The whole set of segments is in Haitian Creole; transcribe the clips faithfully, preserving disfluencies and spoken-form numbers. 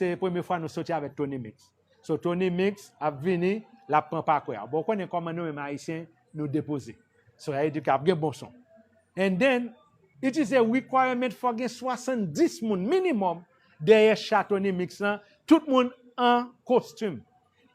se premye fwa nou soti avèk Tony Mix. So Tony Mix ap vini, l ap pran pakè a. Bon, ou konnen kòman nou menm Ayisyen, nou depoze. So, sa vle di ke ap gen bon son. And then, it is a requirement for gen swasanndis moun minimum dèyè cha Tony Mix lan, tout moun an kostim.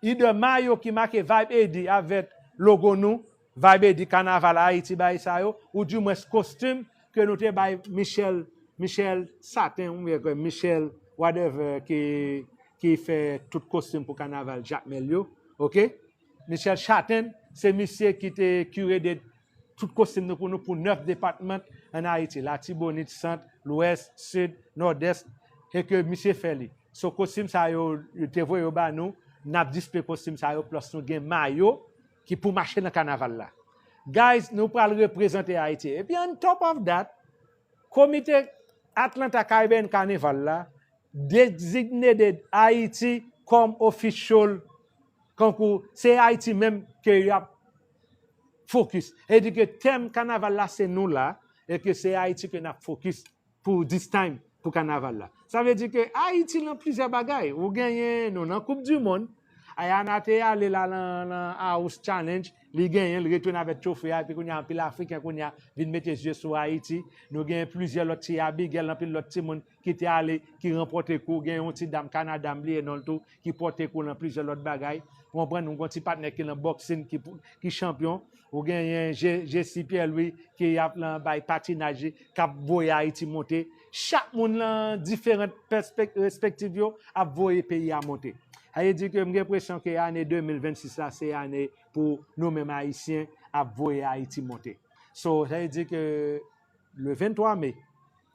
Either mayo ki make Vibe A D avèk logo nou, Vibe A D, Kanaval Ayiti, bagay sa yo, ou dimwens kostim ke nou te bay Michel, Michel Satin, oubyen ke Michel whatever, ki, ki fè tout kostim pou kanaval Jakmèl yo, oke? Michel Chatin, se misye ki te kire de tout kostim nou pou nou pou nèf depatman an Ayiti, Latibonit, Sant, Lwès, Sid, Nòdès, e ke misye fè li. So kostim sa yo, yo te voye yo ba nou, n ap display kostim sa yo, plus nou gen mayo ki pou mache nan kanaval la. Guys, nou pral reprezante Ayiti. Epi on top of that, komite Atlanta Caribbean Carnival la designated Ayiti kòm official, kankou se Ayiti menm ke y ap focus. E di ke tèm kanaval la se nou la, e ke se Ayiti ke n ap focus pou this time pou kanaval la. Sa vle di ke Ayiti lan plizyè bagay. Ou genyen nou nan Koup di Mond. Ayana te ale la nan, nan House Challenge, li genyen, li retounen avèk twofe a, epi kounye a anpil Afriken kounye a vin mete zye sou Ayiti. Nou genyen plizyè lòt ti Abigail, anpil lòt timoun ki te ale, ki ranpòte kou, gen yon ti dam Kanada, m bliye non l tou, ki pòte kou nan plizyè lòt bagay. Ou konprann, nou gen yon ti patnè ki nan boxing, ki, ki chanpyon. Ou genyen Je-, Jessy Pierre Louis, ki ap lan bay patinaj, k ap voye Ayiti monte. Chak moun lan diferan pèspek-, respektif yo ap voye peyi a monte. Sa vle di ke m gen enpresyon ke ane de mil vennsis la, se ane pou nou menm Ayisyen ap voye Ayiti monte. So, sa vle di ke le venntwa me,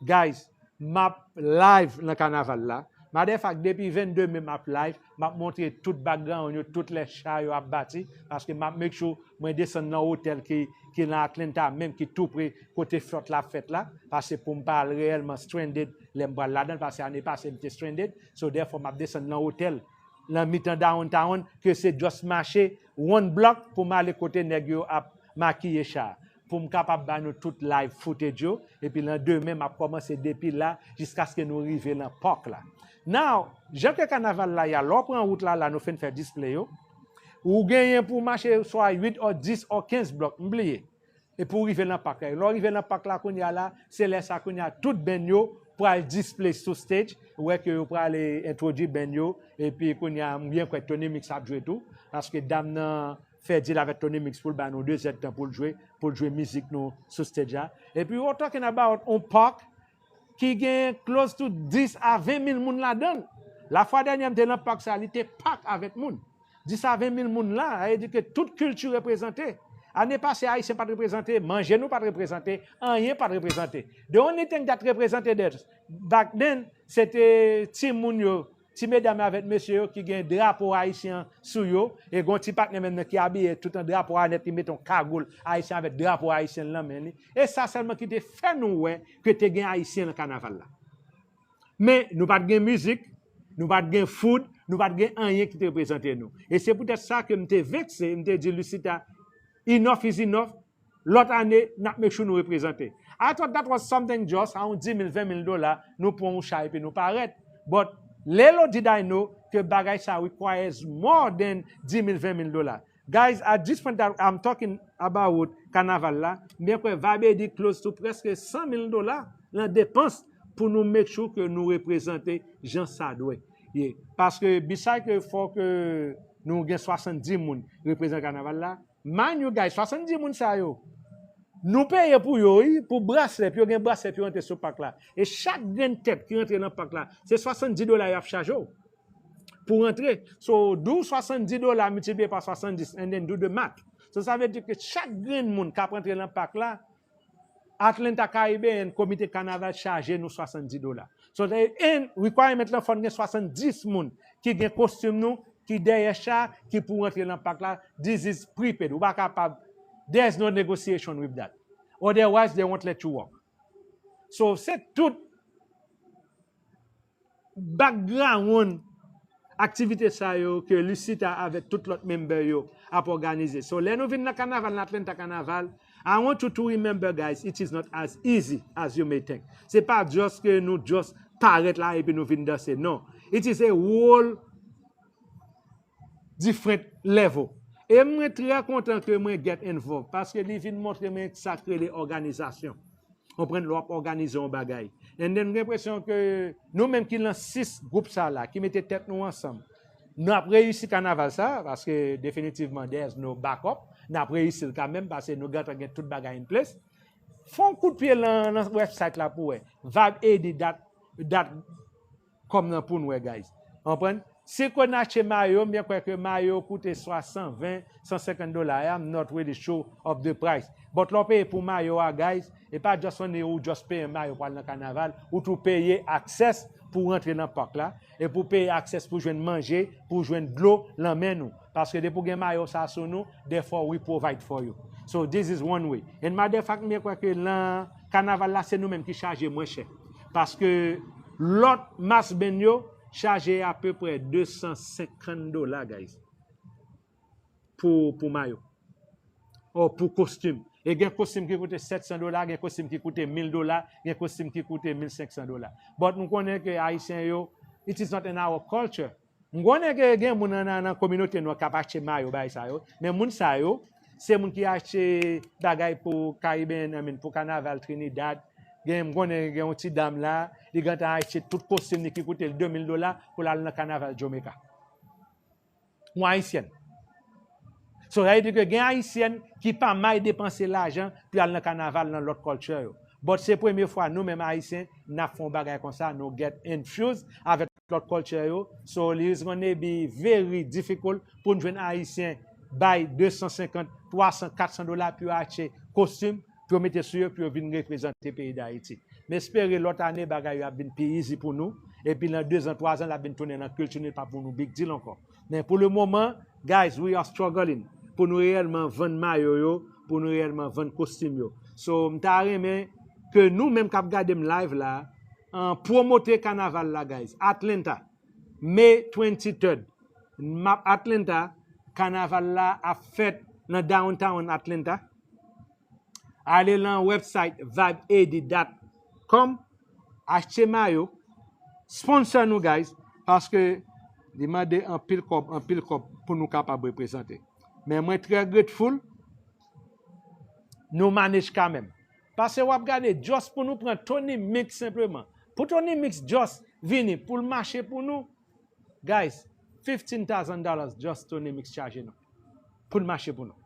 guys, m ap live nan kanaval la. Matter of fact, depi vennde me m ap live, m ap montre tout background yo, tout lè cha yo ap bati, paske m ap make sure mwen desann nan otèl ki, ki nan Atlanta menm, ki tou pre kote flòt la ap fèt la, paske pou m pa al reyèlman stranded lè m pral ladan l, paske ane pase m te stranded, so therefore m ap desann nan otèl nan mitan downtown, ke se just mache one block pou m ale kote nèg yo ap makiye cha a, pou m kapab ba nou tout live footage yo, epi landemen m ap kòmanse depi la jiskaske nou rive nan park la. Now, jan ke kanaval la ye a, lè w pran wout la, la nou fin fè display yo, ou genyen pou w mache swa uit or dis or kenz block, m bliye. Epi w rive nan park la. Lè w rive nan park la kounye a la, se lè sa kounye a tout band yo pral display sou stage, ou wè ke yo prale entwodui band yo, epi kounye a m byen kwè Tony Mix ap jwe tou, paske dam nan fè deal avèk Tony Mix pou l ba nou de zèdtan pou l jwe, pou l jwe mizik nou sou stage la. Epi we talking about on park ki gen close to dis a ven mil moun ladan l. Lafwa dènyè m te nan park sa, li te pack avèk moun. Dis a ven mil moun la, sa vle di ke tout kilti reprezante. Ane pase, Ayisyen pa t reprezante, manje nou pa t reprezante, anyen pa t reprezante. The only thing that represented back then, se te timoun yo, ti medam yo avèk mesye yo ki gen drapo ayisyen an sou yo, e gen yon ti patnè menm nan ki abiye tout an drapo a nèt, li mete yon kagoul ayisyen avèk drapo ayisyen l nan men li. E sa sèlman ki te fè nou wè ke te gen Ayisyen nan kanaval la. Men, nou pa t gen mizik, nou pa t gen food, nou pa t gen anyen ki te reprezante nou. E se poutèt sa ke m te vekse, m te di, Lucita, enough is enough, lòt ane, n ap make sure nou reprezante. I thought that was something just, a yon dis mil, ven mil dola, nou pran yon cha epi nou parèt. But little did I know ke bagay sa requires more than dis mil, ven mil dola. Guys, at this point that I'm talking about kanaval la, m byen kwè Vibe A D close to prèske san mil dola nan depans pou nou make sure ke nou reprezante jan sa dwe ye. Paske beside ke fò ke nou gen swasanndis moun reprezante kanaval la, mind you guys, swasanndis moun sa yo, nou peye pou yo, wi, pou braslè, pou yo gen braslè, pou yo rantre sou park la. E chak grenn tèt ki rantre nan park la, se swasanndis dola y ap chaje w pou rantre. So, do swasanndis dola miltipliye pa swasanndis and then do the math. So, sa vle di ke chak grenn moun k ap rantre nan park la, Atlanta Caribbean, komite kanaval chaje nou swasanndis dola. So, and requirement lan fò n gen swasanndis moun ki gen kostim nou, ki dèyè cha, ki pou rantre nan park la. This is prepaid. Ou pa kapab, there's no negotiation with that. Otherwise, they won't let you walk. So, se tout background aktivite sa yo ke Lucita avèk tout lòt member yo ap òganize. So, lè nou vin nan kanaval, nan Atlanta Kanaval, I want you to remember, guys, it is not as easy as you may think. Se pa just ke nou just parèt la epi nou vin danse, non. It is a whole different level. E mwen trè kontan ke mwen get involved, paske li vin montre mwen sa k rele òganizasyon. Konprann, lè w ap òganize yon bagay. And then, m gen enpresyon ke nou menm ki lan sis gwoup sa la, ki mete tèt nou ansanm, n ap reyisi kanaval sa, paske definitivman, there's no backup, n ap reyisi l kanmenm, paske nou gentan gen tout bagay in place. Fè yon kout pye lan, lan website la pou wè. Vibe A D dot, dot com nan pou n wè, guys. Konprann? Si ke n achte mayo, m byen kwè ke mayo koute swa san ven, san senkant dola. I am not really sure of the price. But lè w peye pou mayo a, guys, e pa just only ou just peye mayo pou al nan kanaval, ou tou peye access pou rantre nan park la, e pou peye access pou jwenn manje, pou jwenn dlo lan men nou. Paske depi w gen mayo sa sou nou, therefore we provide for you. So this is one way. And matter of fact, m byen kwè ke lan kanaval la, se nou menm ki chaje mwen chè. Paske lòt mass band yo chaje apeprè de san senkant dola, guys. Pou, pou mayo. Ou pou kostim. E gen kostim ki koute sèt san dola, gen kostim ki koute mil dola, gen kostim ki koute mil senk san dola. But nou konnen ke Ayisyen yo, it is not in our culture. M konnen ke gen moun nan, nan, nan kominote nou k ap achte mayo bay sa yo, men moun sa yo, se moun ki achte bagay pou Caribbean, I mean, pou kanaval Trinidad. Gen, m konnen gen yon ti dam la, li gentan achte tout kostim li ki koute l de mil dola pou l al nan kanaval Jamaica. Yon Ayisyèn. So, sa vle di ke gen Ayisyèn ki pa may depanse lajan pou y al nan kanaval nan lòt culture yo. But se premye fwa nou menm Ayisyen, n ap fè yon bagay konsa, nou get infused avèk lòt culture yo. So, it is gonna be very difficult pou n jwenn Ayisyen bay de san senkant, twa san, kat san dola pou yo achte kostim, pou yo mete sou yo, pou yo vin reprezante peyi Dayiti. M espere lòt ane, bagay yo ap vin pi easy pou nou. Epi nan de zan, twa zan, l ap vin tounen nan kilti nou, li p ap pou nou big deal ankò. Men pou le moman, guys, we are struggling pou nou reyèlman vann mayo yo, pou nou reyèlman vann kostim yo. So, m ta renmen ke nou menm k ap gade m live la, an, pwomote kanaval la, guys. Atlanta, May twenty-third. M ap Atlanta, kanaval la ap fèt nan downtown Atlanta. Ale lan website vibe A D dot com, achte mayo, sponsor nou, guys, paske li mande anpil kòb, anpil kòb pou nou kapab reprezante. Men mwen trè grateful, nou manage kanmenm. Paske w ap gade, just pou nou pran Tony Mix senpleman. Pou Tony Mix just vini, pou l mache pou nou, guys, fifteen thousand dollars just Tony Mix chaje nou. Pou l mache pou nou.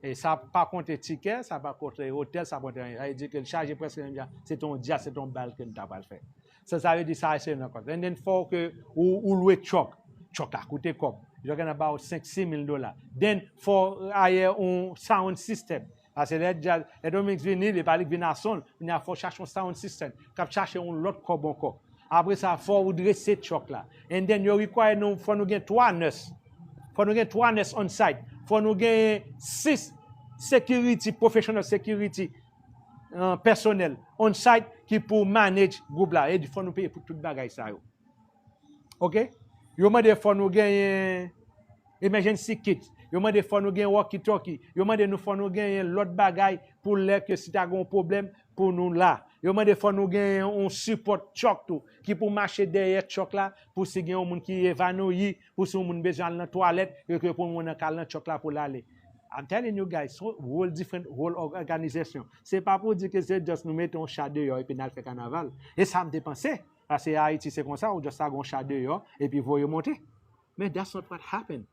E sa pa konte tikè, sa pa konte otèl, sa pa konte anyen. Sa vle di ke l chaje prèske menm jan, se te yon djaz, se te yon bal ke n ta pral fè. Sa, sa vle di sa se nan kont. And then fò ke ou, ou lwe truck. Truck la koute kòb. You're gonna about senk, sis mil dola. Then fò ayè yon sound system. Paske lè djaz, lè Tony Mix vini, li pa li k vin a son l. Kounye a fò w chache yon sound system k ap chache yon lòt kòb ankò. Apre sa, fò ou drese truck la. And then yo require nou, fò nou gen twa nurse. Fò nou gen twa nurse on site. Fò nou gen sis security, professional security, uh, personnel on site ki pou manage gwoup la. E fò nou peye pou tout bagay sa yo. Ok? Yo mande fò nou genyen emergency kit. Yo mande fò nou gen walkie talkie. Yo mande nou fò nou genyen lòt bagay pou lè ke si ta gen yon pwoblèm pou nou la. Yo mande fò nou genyen yon support truck tou ki pou mache dèyè truck la pou si gen yon moun ki evanouyi, pou si yon moun bezwen al nan twalèt, yo ke pou moun nan ka al nan truck la pou l ale. I'm telling you guys, so whole different, whole organization. Se pa pou di ke se just nou mete yon cha deyò epi n al fè kanaval. E sa m te panse. Paske Ayiti se konsa, ou just a gon cha deyò, epi voye monte. Men that's not what happened.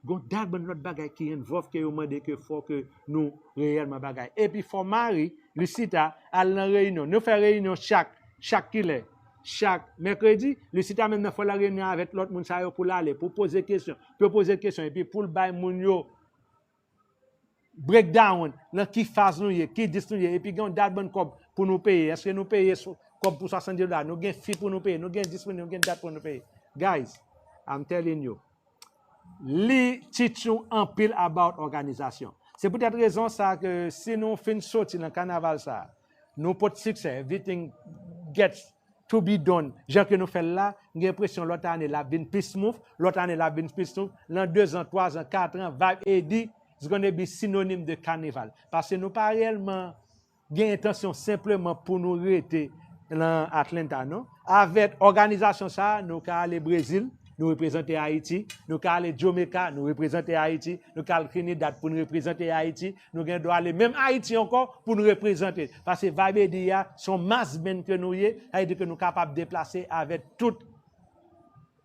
Gon dat bann lòt bagay ki involve ke yo mande ke fò ke nou reyèlman bagay. Epi fò Marie, Lucita, al nan reyinyon. Nou fè reyinyon chak, chak kilè? Chak mèkredi. Lucita menm nan fò l al reyinyon avèk lòt moun sa yo pou l ale, pou poze kesyon. Pou yo poze kesyon, epi pou l bay moun yo breakdown nan ki faz nou ye, ki dis nou ye, epi gen yon dat bann kòb pou nou peye. Èske nou peye sou, kòb pou swasanndis dola? Nou gen fi pou nou peye, nou gen dis pou nou, nou gen dat pou nou peye. Guys, I'm telling you, li teach nou anpil about òganizasyon. Se poutèt rezon sa ke si nou fin soti nan kanaval sa, nou pot siksè, everything gets to be done. Jan ke nou fè l la, m gen enpresyon lòt ane l ap vin pi smooth, lòt ane l ap vin pi smooth, lan de zan, twa zan, kat an, Vibe A D is gonna be synonym de kanival. Paske nou pa reyèlman gen entansyon senpleman pou nou rete nan Atlanta, non? Avèk òganizasyon sa a, nou ka ale Brezil, nou reprezante Ayiti, nou ka ale Jamaica, nou reprezante Ayiti, nou ka al Trinidad pou nou reprezante Ayiti, nou gen dwa ale menm Ayiti ankò pou nou reprezante. Paske Vibe A D a, se yon mass band ke nou ye, sa vle di ke nou kapab deplase avèk tout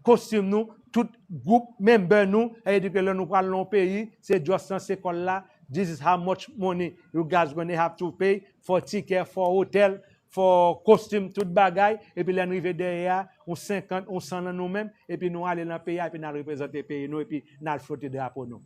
kostim nou, tout gwoup member nou, sa vle di ke lè nou pral nan yon peyi, se just nan se kòl la, this is how much money you guys gonna have to pay for ticket, for hotel, for costume, tout bagay, epi lè n rive dèyè a, yon senkant, yon san nan nou menm, epi nou ale nan peyi a, epi n al reprezante peyi nou, epi n al flote drapo nou.